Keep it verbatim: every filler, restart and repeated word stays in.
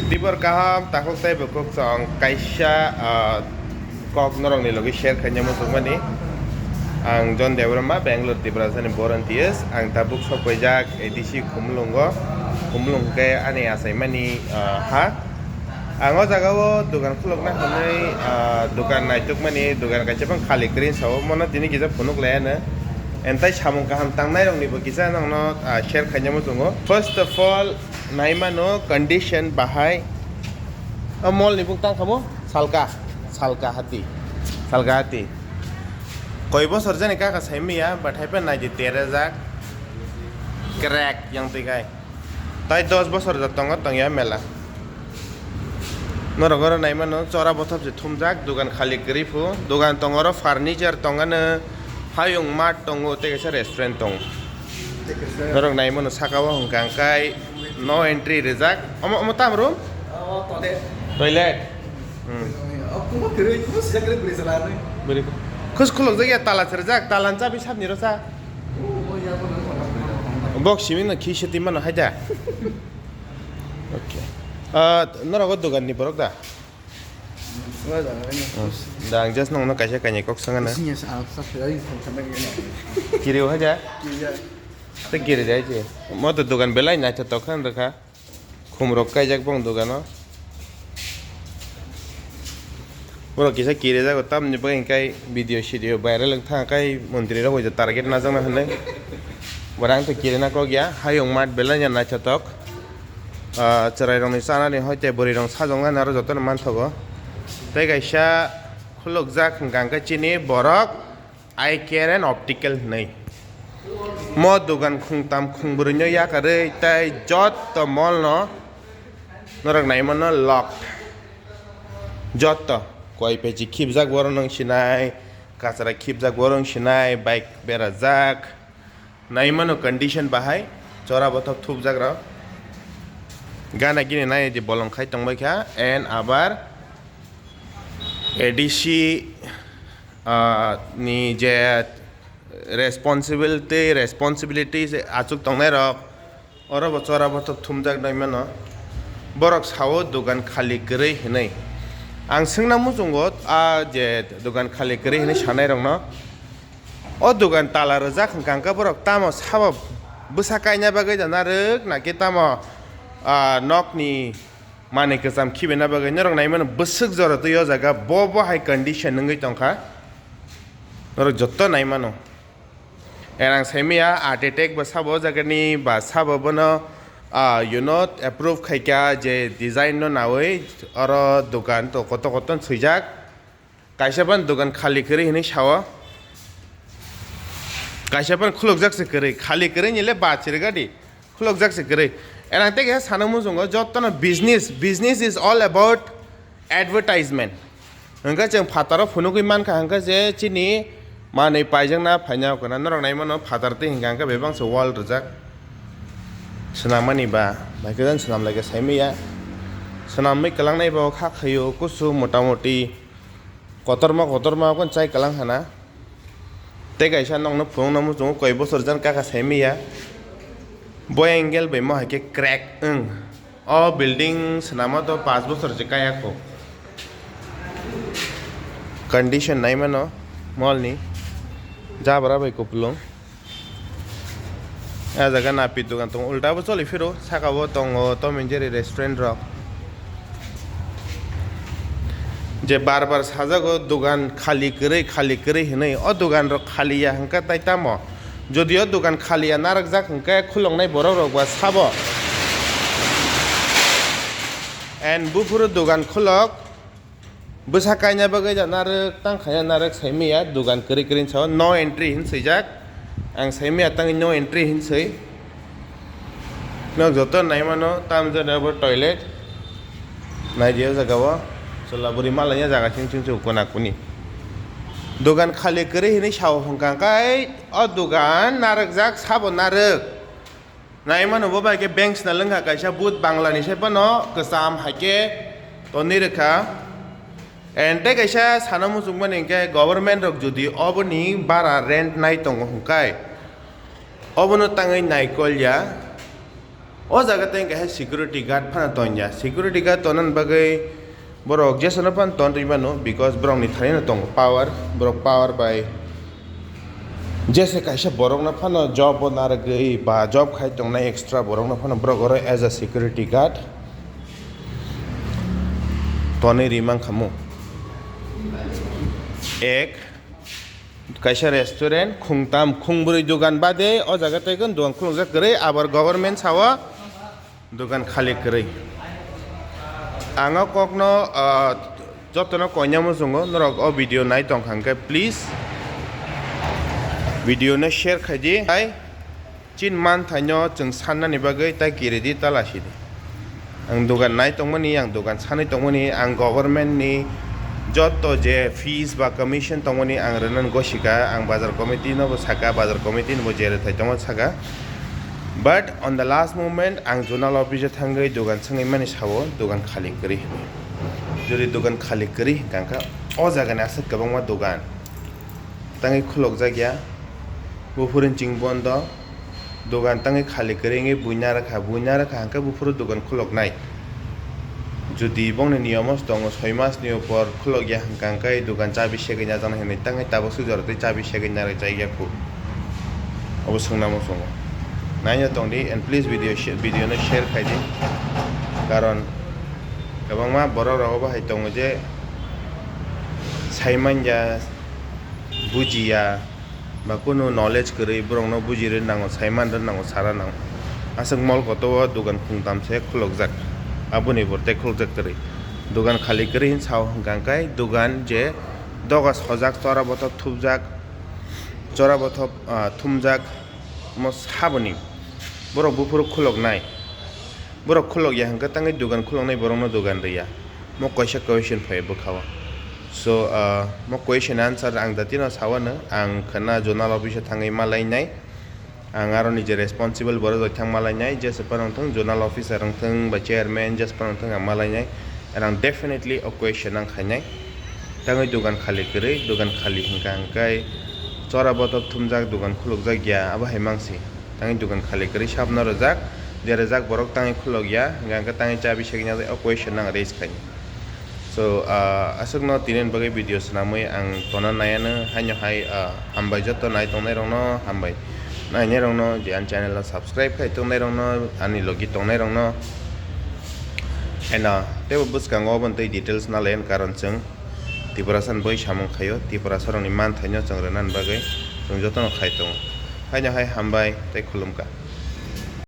Tibor kaham takhuk tei bukhuk chwng kaisa, ah, kok norokni logi share khaina muchungmani. Ang John Debbarma, Bangalore, Tiprasani volunteers. Ang tabuk sokpaijak A D C Khumulwngo. Khumulwng khe ani achaimani, ah, ha. Ang o jagao dukan khulukna hwnwi, ah, dukan naitukmani, dukan kaisa bang khali kwrwi sao, mono tini kisa phunuk laiano. Entai samung kaham tangnairoknibo kisa nokno, ah, share khaina muchungo. First of all, naimano condition bahai. O mall ni bung tang kamo? Salka. Salka hati. Salka hati. Koi bosor jani kaka saimaya, but haipe naidi terajak. Crack yang twi kai. Tai dos bosor jat tongo tongya mela. Norok oro naimano chora bothop se thumjak, dugan khali kwrwi phu. Dugan tongo oro furniture tongano, hayung mat tongo, tei kaisa restaurant tongo. Norok naimano saka o hwnkha hwnkhe no entry rijak. Omo, omo tam room? Toilet. Hmm. Bwrwi. Khus khulok jak ya, tala se rijak, tala ni chabi sabni rw sa. Bok simi no khi se twi mano hai da. Okay. Ah, norok o dugan ni borok da? Da, ang just nokno kaisa kainwi kok sanga na. Kiri o haja? Te kiri jai je. Mo to dugan belai naithotok khan rwkha. Khum rok kaijak bong dugano. Borok kisa kiri jago, tamni bagwi hwnkhai video sidio viral wng thang kai montri rok bai target najakna hwnwi. Borok ang to kirina kok ya, hayung mat belai naithotok. Ah, chwrairokni chanani hoi tei bwrwirok sajoknani aro jotono manthogo. Tei kaisa khulukjak hwnkha hwnkhe chini borok Eye Care and Optical hwnwi. Mo dugan khungtam khungbrwino yakarwi tei jotto mall no norok naimano lock. Jotto koi paichi khibjak borok nung sinai, kachra khibjak borok sinai, bike berajak. Naimano condition bahai, chora bothop thupjak rok. Gana gini nai di bolong khai tongbai kha, and abar A D C, ah, ni je responsibility, responsibility se achuk tongnai rok, oro bo chora bothop thumjak naimano. Borok sao dugan khali kwrwi hinwi. Ang swngna muchungo, ah, je dugan khali kwrwi hinwi sanai rokno. O dugan tala rwjak hwnkha hwnkhe borok tamo sabo bwsa kaina bagwi da narwk, naki tamo, ah, nokni manwi kwcham khibina bagwi? Norok naimano bwswk jora twi o jaga bo, bo hai condition wngwi tongkha. Norok jotto naimano. Erang saimaya heart attack bo sabo o jagani, ba sabo bono, ah, you know, approve khaikha je design no nawi oro dugan to koto koto swijak. Kaisa ban dugan khali kwrwi hinwi sao. Kaisa ban khulukjak se kwrwi, khali kwrwi ni le ba chirga di. Khulukjak se kwrwi. Erang tei kaisa sana muchungo, jottono business, business is all about advertisement. Hwnkhe chwng phataro phunugwi mankha hwnkhe je chini manwi paijakna phaina hwnkhe na norok naimano phatar twi hwnkha hwnkhe bebak se wall rwjak. Swnammani ba, bai khe jang swnam lai khe saimaya. Swnamwi kwlangnai bo kha khaio kusu motamoti. Kotorma kotorma khe chai kwlang hana. Tei kaisa nokno phunukna muchungo koi bosor jan kaka saimaya. Bo angle bai mo hai khe crack wng. O building swnamo to panch bosor se kaya kho. Condition naimano mall ni jabra bai kupulung. A jaga napi dugan tongo, ulta bo choli phiro, saka o tongo Tom and Jerry restaurant rok. Je bar bar sajago dugan khali kwrwi, khali kwrwi hinwi, o dugan rok khali ya hwnkhe tai tamo? Jodi o dugan khali ya narwkjak hwnkhe khuloknai borok rok ba sabo. And buphuru dugan khulok, bwsa kaina bagwi da narwk, tang khaina narwk saimaya, dugan kwrwi kwrwi sao, no entry hin swijak. Ang saimaya tangwi no entry hin swi. Nok joto naimano, tam jani abo toilet. Naidi o jaga o, chwla bwrwi malaina jaga chwng chwng chwng kona kuni. Dugan khali kwrwi hinwi sao hwnkha kai, o dugan narwkjak sabo narwk. Naimano bo bai khe bank sna lwngkha kaisa but Bangla ni se bono kwcham hai khe tonwi rwkha. And tei kaisa sana muchungmani hwnkhe government rok jodi oboni bara rent nai tongo hwnkhe obono tangwi naikol ya. O jaga tei kaisa security guard phano tongya. Security guard tonani bagwi borok jesano phano ton rwi mano, because borokni thani no tongo power, borok power bai jesa kaisa borokno phano job o narwgwi ba job khai tongnai extra borokno phano borok oro as a security guard tonwi rwi mankha mo. Ek, kaisa restaurant, khungtam, khungbrwi dogan bade o jaga tei khe dogan khulukjak kwrwi, abar government sao dogan khali kwrwi. Ang o kokno, ah, jotono koina muchungo, norok o video nai tongkha hwnkhe, please video no share khaidi. Hai, chin manthaino chwng sannani bagwi tai kiridi, tala sidi. Ang dogan nai tongmani, ang dogan sanwi tongmani, ang government ni joto je fees ba commission tongmani ang rwnani gosika, ang bazar committee no bo saka, bazar committee no bo je rwthai tongma saka. But on the last moment ang zonal office o thangwi dogan swngwi mani sao, dogan khali kwrwi hinwi. Jodi dogan khali kwrwi hwnkha, hwnkha o jaga ni aswk kwbangma dogan tangwi khulukjak ya, buphuruni ching bondo, dogan tangwi khali kwrwi wngwi buina rwkha, buina rwkha hwnkhe buphuru dogan khuluknai. Jodi bongni niyomo tongo, soi mas ni upor khulukya hwnkha hwnkhe dogan chabi segwi najaknai hinwi tangwi tabuk swk jora tei chabi segwi narwk chai ya khu. Obo swngna muchungo. Naina tongdi and please video shi-, video no share khaidi. Karon kwbangma borok rok obo hai tongo je sai manya, bujiya, ba kunu knowledge kwrwi borokno bujirwi nango, saimanrwi nango, sana nango. Aswk mall kotor o dogan khungtam se khulukjak, aboni bo tei khulukjak kwrwi. Dogan khali kwrwi hin sao hwnkha hwnkhe dogan je doga sojak, chora bothop thupjak, chora bothop, ah, thumjak, omo saboni borok buphuru khuluknai. Borok khulukya hwnkhe tangwi dogan khuluknai borokno dogan rwya. Mo kaisa question phai bwkhao. So, ah, mo question answer ang datino sawano, ang khwna zonal office o thangwi malainai. Ang aro nije responsible borok bai thang malainai, jesa phano wngthung, zonal officer wngthung ba chairman, jesa phano wngthung, ang malainai. And ang definitely o question ang khainai. Tangwi dogan khali kwrwi, dogan khali hwnkha hwnkhe chora bothop thumjak, dogan khulukjak ya, abo hai mangsi. Tangwi dogan khali kwrwi sabno rwjak, je rwjak borok tangwi khulukya, hwnkha hwnkhe tangwi chabi segwi najakya, o question ang raise khainai. So, ah, aswkno tinini bagwi video swnamwi ang tona naiano, haino hai, ah, hambai joto nai tongnairokno, hambai nainairokno, je ani channel o subscribe khai tongnairokno, ani logi tongnairokno. Eno, teibo bwskango obo tei details nalai ani karon chwng Tiprasa ni boi samung khaio, Tiprasa rokni manthaino chwng rwnani bagwi chwng jotono khai tongo. Haino hai hambai tei khulumkha.